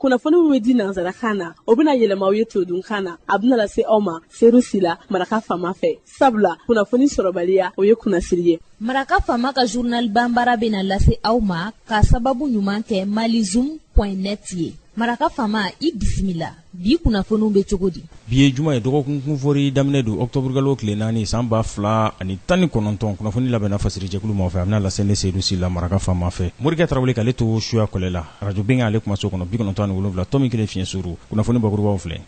Kunnafoni min bɛ di nansarakan na, o bɛna yɛlɛma aw ye todunkan na. A bɛna lase aw ma Seru Sila, Maraka Faama fɛ. Sabula kunnafoni sɔrɔbaliya, o ye kunnasiri ye. Maraka Faama ka journal banbara bɛna lase aw ma ka sababu ɲuman kɛ malizoom point net ye. Maraka Faama, i bisimila. Bi kunnafoniw bɛ cogo di? Bi ye juma ye, dɔgɔkun kunfori daminɛ don, ɔkutɔburukalo tile 4 san 2019. Kunnafoni labɛnna fasirijɛkulu maaw fɛ, a bɛna lase ne Seyidu Sila, Maraka Faama fɛ. Morikɛ Tarawele k'ale to suya kɔlɛ la, arajo Bɛnkan ale kumaso kɔnɔ, 97.1 fiɲɛ suuru. Kunnafoni bakurubaw filɛ.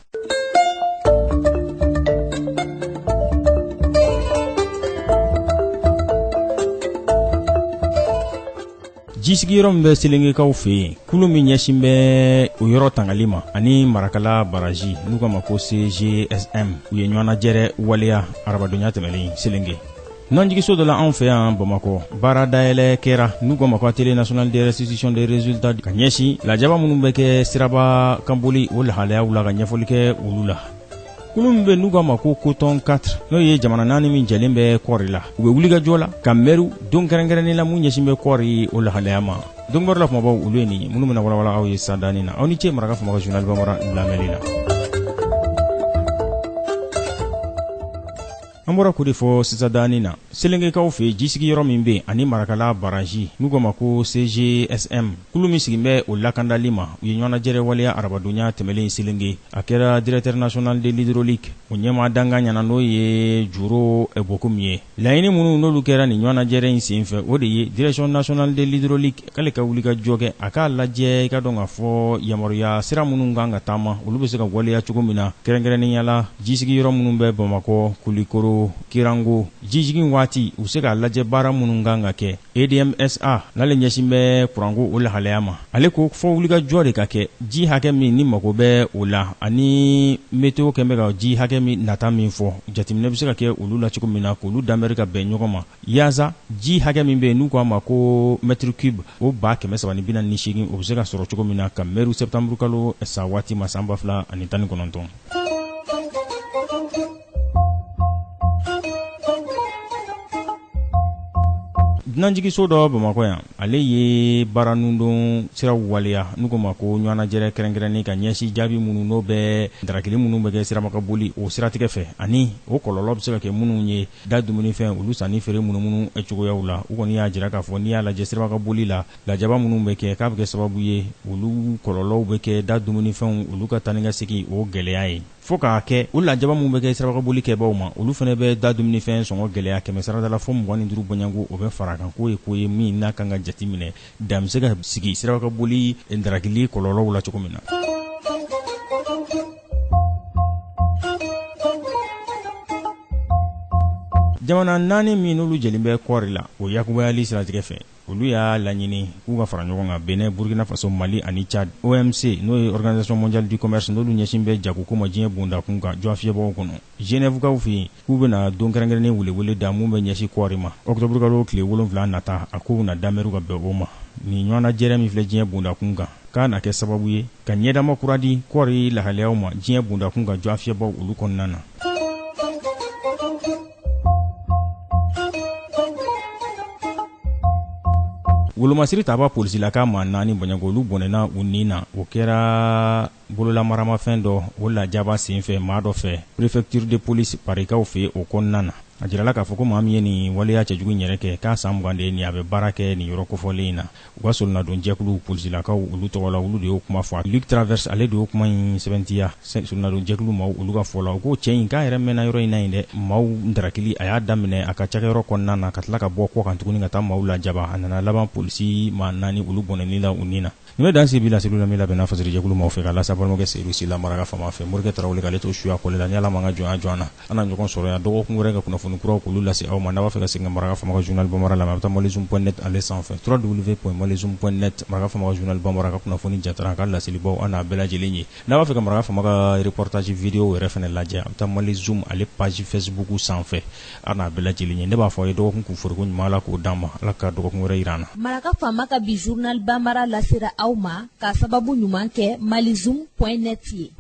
Jisigiyɔrɔ min bɛ Selengekaw fɛ yen, kulu min ɲɛsin bɛ o yɔrɔ tangali ma ani Marakala baraji, n'u k'a ma ko CGSM, u ye ɲɔgɔnnajɛrɛ waleya arabadonya tɛmɛlen Selenge. Dunanjiginso dɔ la anw fɛ yan Bamakɔ, baara dayɛlɛ kɛra, n'u k'a ma ko atelier national de restitution des résultats, ka ɲɛsin lajaba minnu bɛ kɛ siraba kan boli o lahalayaw la, ka ɲɛfɔli kɛ olu la. Kulu min bɛ n'u k'a ma ko Coton 4, n'o ye jamana naani min jɛlen bɛ kɔɔri la, u bɛ wulikajɔ la ka mɛriw don kɛrɛnkɛrɛnnen la mun ɲɛsin bɛ kɔɔri o lahalaya ma. Donkibaru la kumabaw, olu ye nin ye minnu bɛna walawala aw ye sandaani na. Aw ni ce Maraka Faama ka journal bambara lamɛnni la. An bɔra k'o de fɔ sisan daani na, Selengekaw fɛ yen, jisigiyɔrɔ min bɛ yen ani Marakala baraji, n'u k'a ma ko CGSM, kulu min sigin bɛ o lakandali ma, u ye ɲɔgɔnnajɛrɛ waleya arabadonya tɛmɛlen Selenge. A kɛra directeur national de l'hydraulique o ɲɛmaa dankan ɲɛna, n'o ye Juro Bokum ye. Laɲini minnu n'olu kɛra nin ɲɔgɔnnajɛrɛ in senfɛ, o de ye direction nationale de l'hydraulique k'ale ka wulikajɔ kɛ, a k'a lajɛ i ka dɔn k'a fɔ yamaruya sira minnu kan ka taama, olu bɛ se ka waleya cogo min na, kɛrɛnkɛrɛnnenya la jisigiyɔrɔ minnu bɛ Bamakɔ, Kulikoro, Kirango, jijigin waati u bɛ se k'a lajɛ baara minnu kan ka kɛ. EDMSA n'ale ɲɛsin bɛ kuranko o lahalaya ma, ale ko fɔ wulikajɔ de ka kɛ ji hakɛ min ni mago bɛ o la, ani meteo kɛn bɛ ka ji hakɛ min nata min fɔ, jateminɛ bɛ se ka kɛ olu la cogo min na k'olu danbɛri ka bɛn ɲɔgɔn ma, yaasa ji hakɛ min bɛ yen n'u k'a ma ko mètre cube o 348,000, o bɛ se ka sɔrɔ cogo min na ka mɛru septembre kalo sa waati ma san 2019. Dunanjiginso dɔ Bamakɔ yan, ale ye baara nundon siraw waleya, n'u k'o ma ko ɲɔgɔnnajɛrɛ kɛrɛnkɛrɛnnen ka ɲɛsin jaabi minnu n'o bɛ darakili minnu bɛ kɛ sirabakaboli o siratigɛ fɛ, ani o kɔlɔlɔ bɛ se ka kɛ minnu ye da dumunifɛn olu sanni feere munumunu cogoyaw la. U kɔni y'a jira k'a fɔ n'i y'a lajɛ sirabakaboli la, lajaba minnu bɛ kɛ, k'a bɛ kɛ sababu ye olu kɔlɔlɔw bɛ kɛ da dumunifɛnw olu ka taa ni ka segin o gɛlɛya ye, fo k'a kɛ o lajaba minnu bɛ kɛ sirabakaboli kɛbaaw ma, olu fana bɛ da dumunifɛn sɔngɔ gɛlɛya kɛmɛ sarada la fo 25 bɔɲɔgɔnko o bɛ fara kan. K'o ye ko ye min n'a kan ka jate minɛ, dan bɛ se ka sigi sirabakaboli darakili kɔlɔlɔw la cogo min na. Jamana naani min n'olu jɛlen bɛ kɔɔri la o yakubayali siratigɛ fɛ, olu y'a laɲini k'u ka fara ɲɔgɔn kan, Benin, Burkina Faso, Mali ani Tchad. OMC, n'o ye Organisation mondiale du commerce, n'olu ɲɛsin bɛ jagoko ma diɲɛ bondakun kan jɔ fiyɛbagaw kɔnɔ Genèvekaw fɛ yen, k'u bɛna don kɛrɛnkɛrɛnnen welewele da mun bɛ ɲɛsin kɔɔri ma ɔkutɔburukalo tile 7 nata. A kow na damɛriw ka bɛn o ma. Nin ɲɔgɔnnajɛrɛ min filɛ diɲɛ bondakun kan, k'a na kɛ sababu ye ka ɲɛdama kura di kɔɔri lahalayaw ma diɲɛ bondakun kan jɔ fiyɛbaw olu kɔnɔna na. Wolomasiri taba polisilaka maa naani bɔɲɔgɔn, olu bɔnɛna u ni na. O kɛra bololamaramafɛn dɔ o lajaba senfɛ maa dɔ fɛ préfecture de police Parikaw fɛ o kɔnɔna na. A jirala k'a fɔ ko maa min ye nin waleya cɛjugu in yɛrɛ kɛ, k'a san 20 de ye nin, a bɛ baara kɛ nin yɔrɔ kofɔlen in na. U ka solonadon jɛkulu polisilakaw olu tɔgɔ la, olu de y'o kuma fɔ. Luc Travers ale de y'o kuma in sɛbɛntiya solonadon jɛkulu maaw olu ka fɔ la. U ko cɛ in k'a yɛrɛ mɛnna yɔrɔ in na yen dɛ, maaw darakili a y'a daminɛ a ka cakɛyɔrɔ kɔnɔna na ka tila ka bɔ kɔ kan tuguni ka taa maaw lajaba. A nana laban polisi maa naani olu bɔnɛni la u ni na. Nin bɛ dan sigi bi laseliw la min labɛnna fasirijɛkulu maaw fɛ ka lase balimakɛ Seyidu Sila Maraka Faama fɛ, Morikɛ Tarawele k'ale to suya kɔlɛ la. Ni Ala m'an ka jɔnya jɔ an na, an na ɲɔgɔn sɔrɔ yan dɔgɔkun wɛrɛ ka kunnafoni kuraw k'olu lase aw ma. N'a b'a fɛ ka segin ka Maraka Faama ka journal bambara lamɛn, a bɛ taa malizoom point net ale sanfɛ, www.malizoom.net. Maraka Faama ka journal bambara ka kunnafoni jatara ka laselibaw an n'a bɛɛ lajɛlen ye. N'a b'a fɛ ka Maraka Faama ka reportage video yɛrɛ fana lajɛ, a bɛ taa malizoom ale page Facebook sanfɛ, an n'a bɛɛ lajɛlen ye. Ne b'a fɔ aw ye dɔgɔkun kun foroko ɲuman, Ala k'o d'an ma, Ala ka dɔgɔkun wɛrɛ jira an na. Maraka Faama ka bi journal bambara lasera aw ma k'a sababu ɲuman kɛ malizoom point net ye.